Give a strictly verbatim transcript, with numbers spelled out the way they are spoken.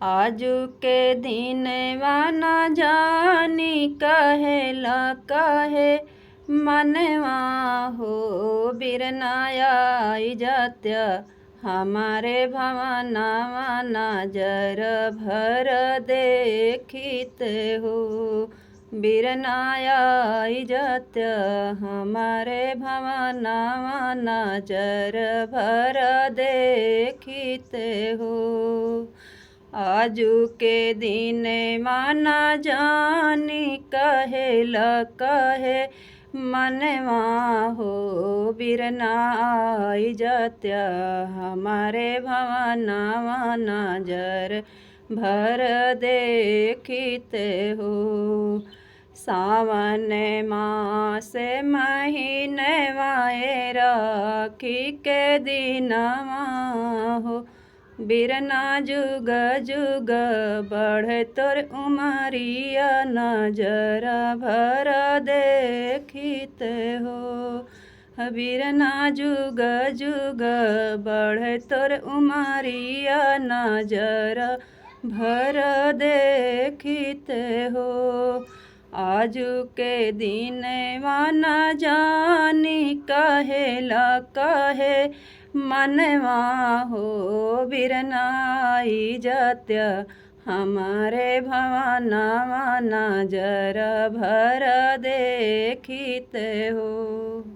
आजु के दिनवा न जानी कहेला कहे मनवा हो, बिरना आई जात्या हमारे भवनवा नजर भर देखित हो। बिरना आई जात्या हमारे भवनवा नजर भर देखित हो। आजु के दिनवा न जानी कहेला कहे मनवा हो, बिरना आई जात्या हमारे भवनवा नजर भर देखित हो। सावन मास महीनवा ए राखी के दिनवा हो, बिरना जुग जुग बढ़े तोर उमरिया नजर भर देखित हो। बिरना जुग जुग बढ़े तोर उमरिया नजर भर देखित हो। आजु के दिनवा न जानी कहेला कहे मनवा हो, बिरना आई जात्या हमारे भवनवा नजर भर देखित हो।